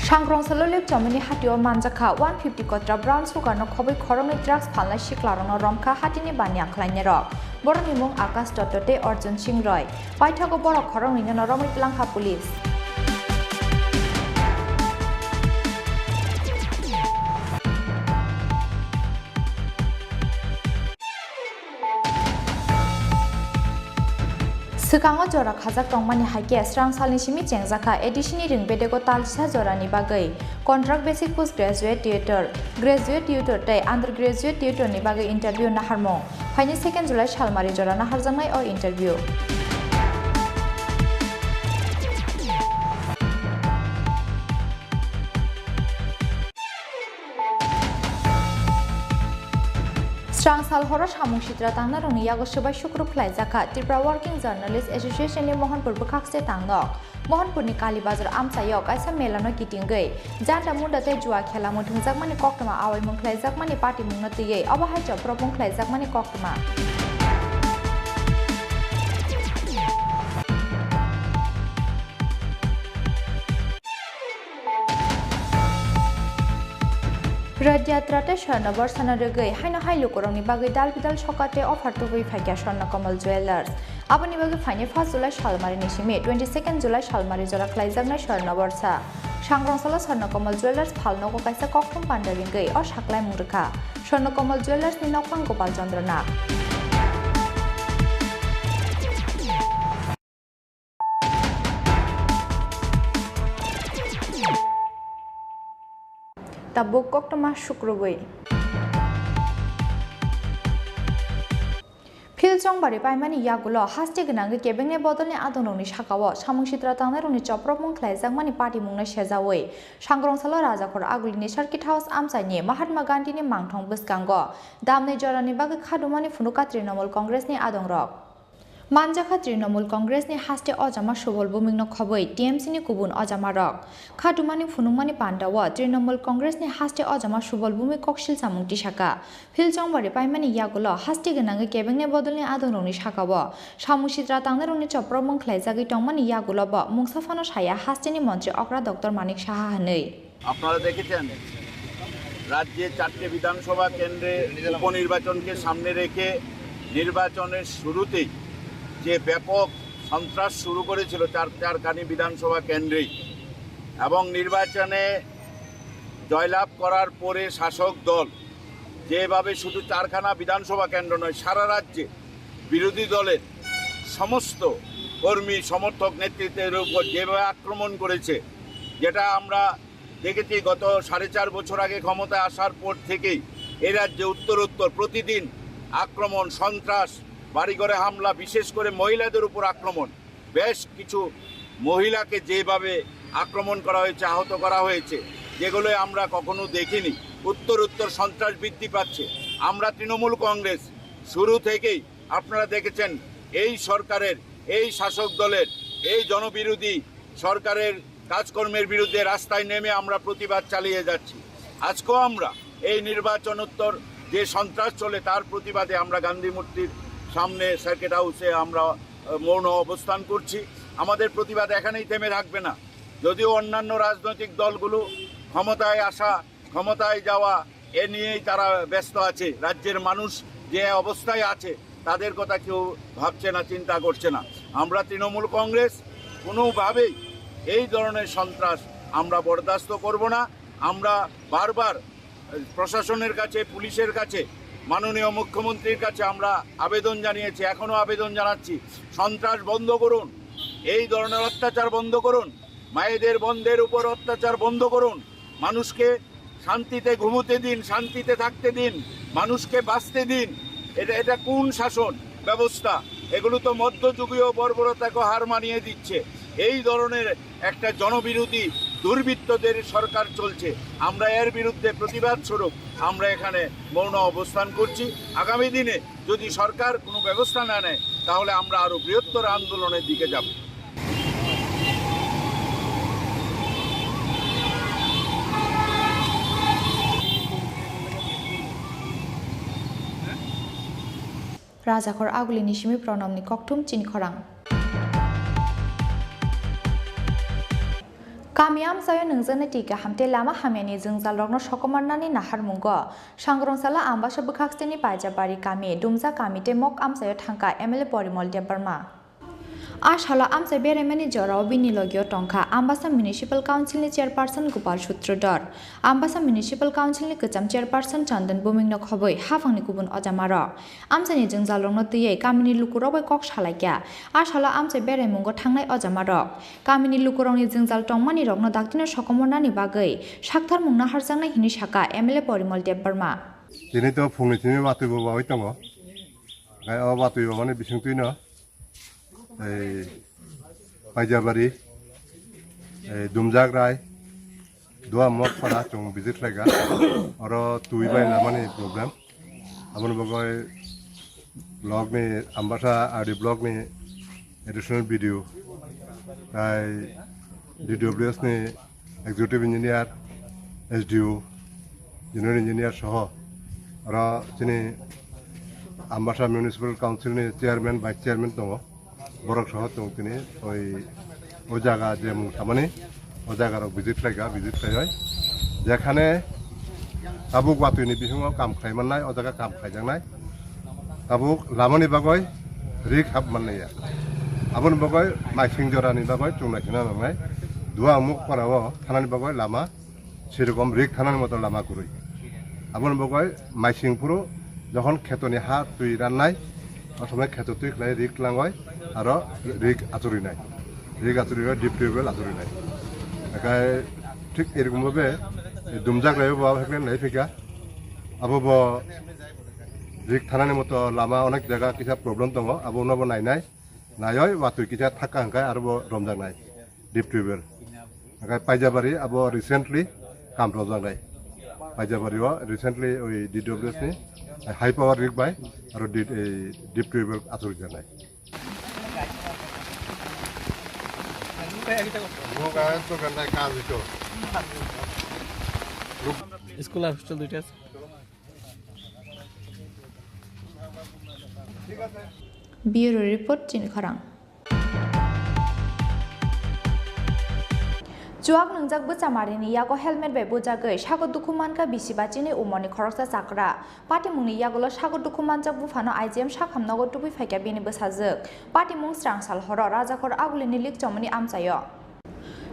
Sangrong salo Lepchamani hatio manjakha one fifty kotra brown sugar no khobwi khoroknwi drugs phalnai siklarokno romkha hatini baniya khlainairok. Borokni mung Akash Dotto tei Arjun Singh Roy. Paithago borok khoroknwino romwi twlangkha police. Swkango jora khajak tongmani hai khe srang salni simi chengjakha A D C ni ring bedego talchisa jorani bagwi contract basic post graduate tutor, graduate tutor tei undergraduate tutor ni bagwi interview naharmung. Phaini second July salmari jora naharjaknai o interview. Srang sal horo samung sitra tangnarokni yago swbai sukrup khlaijakha Tripura Working Journalist Association ni Mohanpur bwkhakse tangnok. Mohanpurni Kali Bazar amchaio kaisa melano kitingwi janda munda tei jua khela muthungjakmani koktwma awaimung khlaijakmani patimungno twiwi obo hai chopropmung khlaijakmani koktwma. Rath Yatra tei Swarna Borsano rwgwi haino hai lukurokni bagwi dal bidal sokat tei offer tubui phaikha Swarna Kamal Jewellers. Aboni bagwi phainai first July salmarini simi twenty second July salmari jora khlaijaknai Swarna Borsa. Sangrong salo Swarna Kamal Jewellers phalnogo kaisa kokthum panda ringwi o saklaimung rwkha Swarna Kamal Jewellers ni nokphang Gopal Chandra Nag. Tabuk koktwma sukrubwi. Phil chongbari paimani yagulo haste gwnangwi kebengni bodolni adongrokni sakao samung sitra tangnairokni chopropmung khlaijakmani patimungno sejaui Sangrong salo Rajakhor agulini Circuit House amchaini Mahatma Gandhini mangthong bwskango damnwi jorani bagwi khadumani phunukha Trinamool Congressni adongrok. Manjakha Trinamool Congressni haste ojama Subal Bhumikno khobwi T M C ni kubun ojamarok. Khatumani phunukmani pandao Trinamool Congressni haste ojama Subal Bhumik koksil samung tisakha. Phil chongbari paimani yagulo haste gwnangwi kebengni bodolni adongrokni sakao samung sitra tangnairokni chopropmung khlaijagwi tongmani yagulobo mungsa phano saya hasteni montri okra Doctor Manik Saha hwnwi. আপনারা দেখেছেন, রাজ্যে চারটে বিধানসভা কেন্দ্রে উপনির্বাচনকে সামনে রেখে নির্বাচনের শুরুতেই যে ব্যাপক সন্ত্রাস শুরু করেছিল চার চারখানি বিধানসভা কেন্দ্রেই, এবং নির্বাচনে জয়লাভ করার পরে শাসক দল যেভাবে শুধু চারখানা বিধানসভা কেন্দ্র নয়, সারা রাজ্যে বিরোধী দলের সমস্ত কর্মী সমর্থক নেতৃত্বের উপর যেভাবে আক্রমণ করেছে, যেটা আমরা দেখেছি গত সাড়ে চার বছর আগে ক্ষমতায় আসার পর থেকেই এই রাজ্যে উত্তরোত্তর প্রতিদিন আক্রমণ, সন্ত্রাস, বাড়িঘরে হামলা, বিশেষ করে মহিলাদের উপর আক্রমণ। বেশ কিছু মহিলাকে যেভাবে আক্রমণ করা হয়েছে, আহত করা হয়েছে, যেগুলো আমরা কখনো দেখিনি। উত্তর উত্তর সন্ত্রাস বৃদ্ধি পাচ্ছে। আমরা তৃণমূল কংগ্রেস শুরু থেকেই, আপনারা দেখেছেন, এই সরকারের, এই শাসক দলের, এই জনবিরোধী সরকারের কাজকর্মের বিরুদ্ধে রাস্তায় নেমে আমরা প্রতিবাদ চালিয়ে যাচ্ছি। আজকেও আমরা এই নির্বাচনোত্তর যে সন্ত্রাস চলে, তার প্রতিবাদে আমরা গান্ধী মূর্তির সামনে, সার্কিট হাউসে আমরা, আহ, মৌন অবস্থান করছি। আমাদের প্রতিবাদ এখানেই থেমে থাকবে না। যদিও অন্যান্য রাজনৈতিক দলগুলো ক্ষমতায় আসা, ক্ষমতায় যাওয়া, এ নিয়েই তারা ব্যস্ত আছে। রাজ্যের মানুষ যে অবস্থায় আছে, তাদের কথা কেউ ভাবছে না, চিন্তা করছে না। আমরা তৃণমূল কংগ্রেস কোনোভাবেই এই ধরনের সন্ত্রাস আমরা বরদাস্ত করব না। আমরা বারবার প্রশাসনের কাছে, পুলিশের কাছে, মাননীয় মুখ্যমন্ত্রীর কাছে আমরা আবেদন জানিয়েছি, এখনো আবেদন জানাচ্ছি, সন্ত্রাস বন্ধ করুন, এই ধরনের অত্যাচার বন্ধ করুন, মায়েদের বোনদের উপর অত্যাচার বন্ধ করুন, মানুষকে শান্তিতে ঘুমোতে দিন, শান্তিতে থাকতে দিন, মানুষকে বাঁচতে দিন। এটা, এটা কোন শাসন ব্যবস্থা? এগুলো তো মধ্যযুগীয় বর্বরতাকে হার মানিয়ে দিচ্ছে। এই ধরনের একটা জনবিরোধী দুর্বৃত্তদের সরকার চলছে। আমরা এর বিরুদ্ধে প্রতিবাদ স্বরূপ আমরা এখানে মৌন অবস্থান করছি। আগামী দিনে যদি সরকার কোনো ব্যবস্থা না নেয়, তাহলে আমরা আরো বৃহত্তর আন্দোলনের দিকে যাব। Rajakhor Agulini simi Pranamni kokthum chini khorang. Kami amchaio nungjaknai twi kaham tei lama hamyani jwngjalrokno sokomornani naharmungo Sangrongsala Ambasa bwkhaksini Paijabari kami, Dumjak kami tei Mok amchaio thangkha M L A Porimol Debbarma. A salo amchai beraimani jorao bini logio tongkha Ambasa Municipal Council ni Chairperson Gopal Sutradhar, Ambasa Municipal Council ni kwcham Chairperson Chandan Bhumik no khobwi haphangni kubun ojamarok. Amchaini jwngjalrokno twiwi kamini lukurok bai kok salaikha. A salo amchai beraimungo thangnai ojamarok kamini lukurokni jwngjal tongmanirokno daktino sokomornani bagwi saktharmung naharjaknai hinwi sakha M L A Porimol Debbarma. Tini to phungni simi watwi bo bawi tongo. Gai o watwi bo mani bisingtwino ei Paijabari, ei Dumjak Rai, Dua Mokpara chwng visit khlaikha. Oro twi bai lamani problem. Aboni bagwi block ni, Ambasa R D block ni additional B D O, tai D W S ni executive engineer, S D O, general engineer soho oro chini Ambasa Municipal Council ni chairman, vice chairman tongo. Borok soho chwng tini oi o jaga je mung samani o jaga rok visit khlaikha, visit khlaioi jekhane tabuk watwi ni bisingo kam khlai mannai, o jaga kam khlaijaknai, tabuk lamani bagoi rik hap mannai ya. Aboni bagoi maising jora ni bagoi chwng naisingna nangnai. Dua Mukpara o thanani bagoi lama serokom rik thanani moto lama kwrwi. Aboni bagwi maising phuru jokhon khetoni ha twi rannai, o somoi kheto twi khlai rik tlangoi aro rik achurinai, rik achurinai deep tubewell achurinai. Ekai thik erokom bhabe Dumjak Rai bo abo heklen lai phika, abo bo rik thanani moto lama onek jaga kisa problem tongo, abo no bo nainai, naioi watwi kisa thakka hwnkhe aro bo romjaknai. Deep tubewell. Hwnkhe Paijabari abo recently kam rwjaknai. Paijabari o recently oi D W S ni high power rig bai aro di-, ei deep tubewell achukjaknai. School আর hostel দুইটা আছে। Bureau report, chini khorang. Chuak nwngjak bwchamarini yago helmet bai bujagwi sago dukhu mankha bisi bachini umorni khoroksa chakra. Patimungni yagulo sago dukhu manjak buphano I G M sakhamnogo tubui phaikha bini bwsajwk. Patimung srang sal horo Rajakhor Agulini Likchomoni amchaio.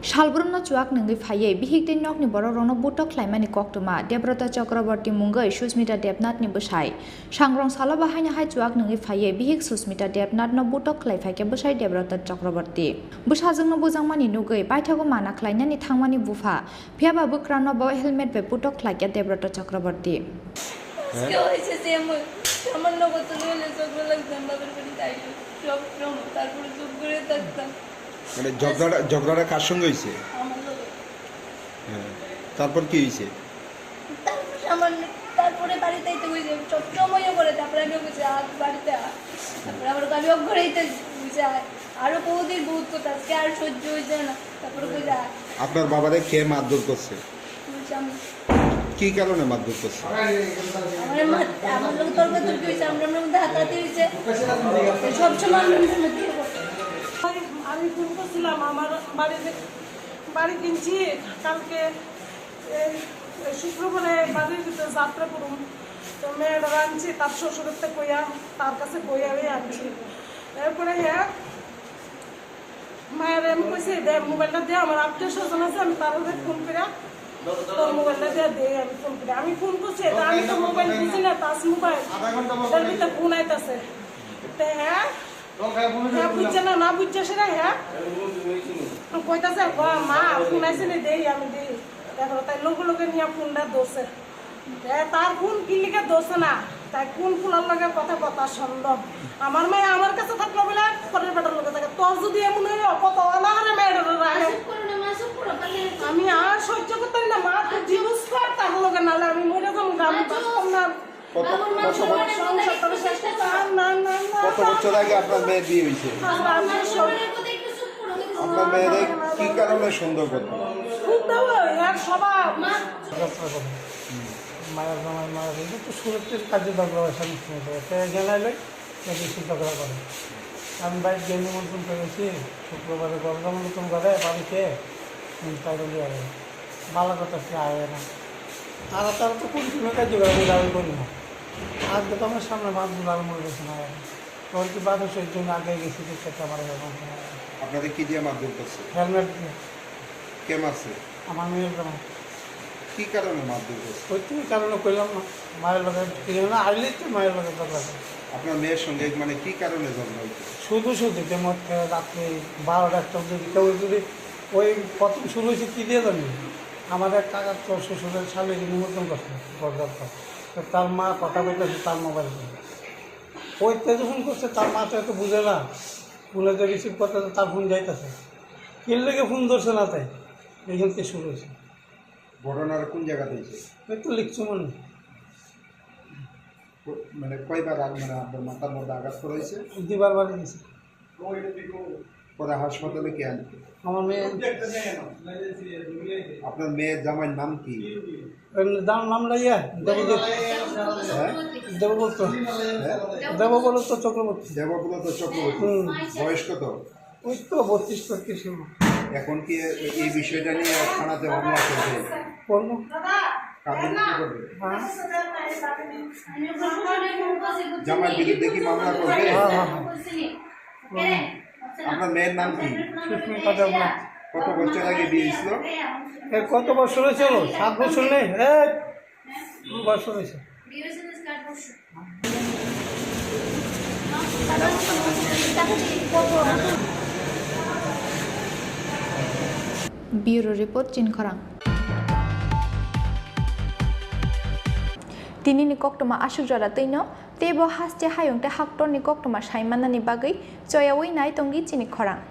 Salbrumno chuak nungwi phaiwi bihik tei nokni borokrokno butok khlaimani koktwma Debrata Chakraborty mungwi Susmita Debnathni bwsai. Sangrong salo bo haino hai chuak nungwi phaiwi bihik Susmita Debnathno butok khlai phaikha bwsai Debrata Chakraborty. Bwsajwkno bujangmani nugwi paithago mana khlainani thangmani bupha, phiyaba bwkrano bo helmet bai butok khlaikha Debrata Chakraborty. আজকে হয়েছে যে এমন, আমার নগদ তো নইলে চোখ লাগতাম বাবার বাড়ি তাই সব সময়, তারপরে চুপ করে থাকতাম। মানে ঝগড়াটা, ঝগড়াটা কার সঙ্গে হয়েছে? আমার লগে। হ্যাঁ, তারপর কি হয়েছে? তারপর সামান্য, তারপরে বাড়িতে আইতে কইছে, সব সময়ও করে, তারপরে আমি ওকে যা বাড়িতে আয়। তারপরে আবার আমি ওকে ঘুরাইতে বুঝে আয়। আরো বহুদিন বহুত কথা, আজকে আর সহ্য হইছে না। তারপরে কই যা। আপনার বাবারে কে মারধর করছে? বলছে আমি। কি কারণে মারধর করছে? আমার মা, আমার লোক তর্কাতর্কি হয়েছে, আমরা আমরা মধ্যে হাতাহাতি হয়েছে। সব সময় আমরা আমরা মধ্যে এরকম। আমি, আমি ফোন করছিলাম আমার বাড়িতে, বাড়ি কিনছি কালকে এই শুক্রবারে বাড়ির ভিতরে যাত্রা করুন, তো মেয়েটা আনছি তার শ্বশুরের তো কইয়া, তার কাছে কইয়া আমি আনছি। এরপরে হ্যাঁ, মায়ের আমি কইছি, "দে, মোবাইলটা দে, আমার আত্মীয় স্বজন আছে, আমি তার ফোন করে তোর মোবাইলটা দিয়ে দে।" আমি ফোন করে, আমি ফোন করছি, এটা আমি তো মোবাইল বুঝি না, টাচ মোবাইল, এটার ভিতরে ফোন আইতাছে। তো হ্যাঁ, হ্যাঁ, বুঝছে না, না বুঝছে সেটা, হ্যাঁ। কইতাছে, "ও মা, ফোন আইছে নি, দেই, আমি দেই।" দেখো, তাই লগে লগে নিয়ে ফোনটা ধরছে। এ, তার ফোন কি লিখে ধরছে না? তাই কোন ফোনের লগে কথা, কথা সন্দেহ। আমার মেয়ে আমার কাছে থাকলো বলে পরের বেটার লগে থাকে। তোর যদি এমন হয়, কত অনাহারে মেয়েটার রাখে। আমি আর সহ্য করতে পারি না, মা, তুই ডিভোর্স কর, তার লগে নাহলে আমি মরে যাবো, আমি বাঁচতাম না। কত, কত বছর, সংসার করে শেষ করতে, আর না, না, না। কত বছর আগে আপনার মেয়ের বিয়ে হয়েছে? আর আমি সব আপনার মেয়েরে কি কারণে সন্দেহ করতো? সন্দেহ, এর স্বভাব। যাত্রা করে। মায়ের জামাই মারা গেছে, তো সুরক্ষিত কাজে ঝগড়া হয়, স্বামী স্ত্রীর মধ্যে। তো এখানে এলে যদি সে ঝগড়া করে। আমি বাইক দিয়ে নিমন্ত্রণ করেছি, শুক্রবারে গরম নতুন করে বাড়িতে, উম, তাই বলি আর ভালো কথা সে আয় না। তারা, তারা তো কোন সময় কাজ করে, আমি দাবি করি না। আজকে তো আমার সামনে মাছ ধরে মরে গেছে না। তোর কি বারো চোদ্দ জন আগে গেছি, দেখতে আমার এরকম। আপনাদের কি দিয়ে মারধর করছে? হেলমেট দিয়ে। কে মারছে? আমার মেয়ের জামাই। কি কারণে মারধর করছে? ওই তুমি কারণে কইলাম না, মায়ের লগে, এখানে আইলেই তো মায়ের লগে ঝগড়া করে। আপনার মেয়ের সঙ্গে মানে কি কারণে ঝগড়া হয়েছে? শুধু শুধু যে মদ খেয়ে রাত্রে বারোটা একটা যদি কেউ যদি ওই প্রথম শুরু হয়েছে কি দিয়ে জানি, আমাদের কাকার তো শ্বশুরের শালীর নিমন্ত্রণ করছে, বরযাত্র। তো তার মা কথা বলতেছে তার মোবাইল দিয়ে। ওই তেজে ফোন করছে, তার মা তো এত বুঝে না, ফোনে যে রিসিভ করতেছে তার ফোন যাইতেছে, এর লেগে ফোন ধরছে না, তাই এইখান থেকে শুরু হয়েছে। ঘটনার কোন জায়গাতে হয়েছে? ওই তো লিখছো মনে হয়। কো-, মানে কয়বার আগ-, মানে আপনার মাথার মধ্যে আঘাত করা হয়েছে? দুইবার বাড়ি গেছে। পরে হাসপাতালে কে আনছে? আমার মেয়ে। আপনার মেয়ের জামাইয়ের নাম কি? এর নাম, নাম লইয়া দেবদূত। হ্যাঁ? দেবব্রত। হ্যাঁ? দেবব্রত চক্রবর্তী। দেবব্রত চক্রবর্তী। হুম। বয়স কত? ওই তো বত্রিশ তেত্রিশ হলো। এখন কি এ-, এই বিষয়টা নিয়ে থানাতে মামলা করবে? করবো। কাদের কি করবে? হ্যাঁ। জামাইয়ের বিরুদ্ধে কি মামলা করবে? হ্যাঁ, হ্যাঁ, হ্যাঁ। করবো। আপনার মেয়ের নাম কি? সুস্মিতা দেবনাথ। কত বছর আগে বিয়ে হয়েছিল? এ কত বছর হয়েছিল? সাত বছর নেই? এ, দু বছর হয়েছে। Bureau report, Chinkhorang. Tinini koktwma aswk jora twino, teibo haste hayung tei haktorni koktwma sai mannani bagwi choyaui nai tongdi chini khorang.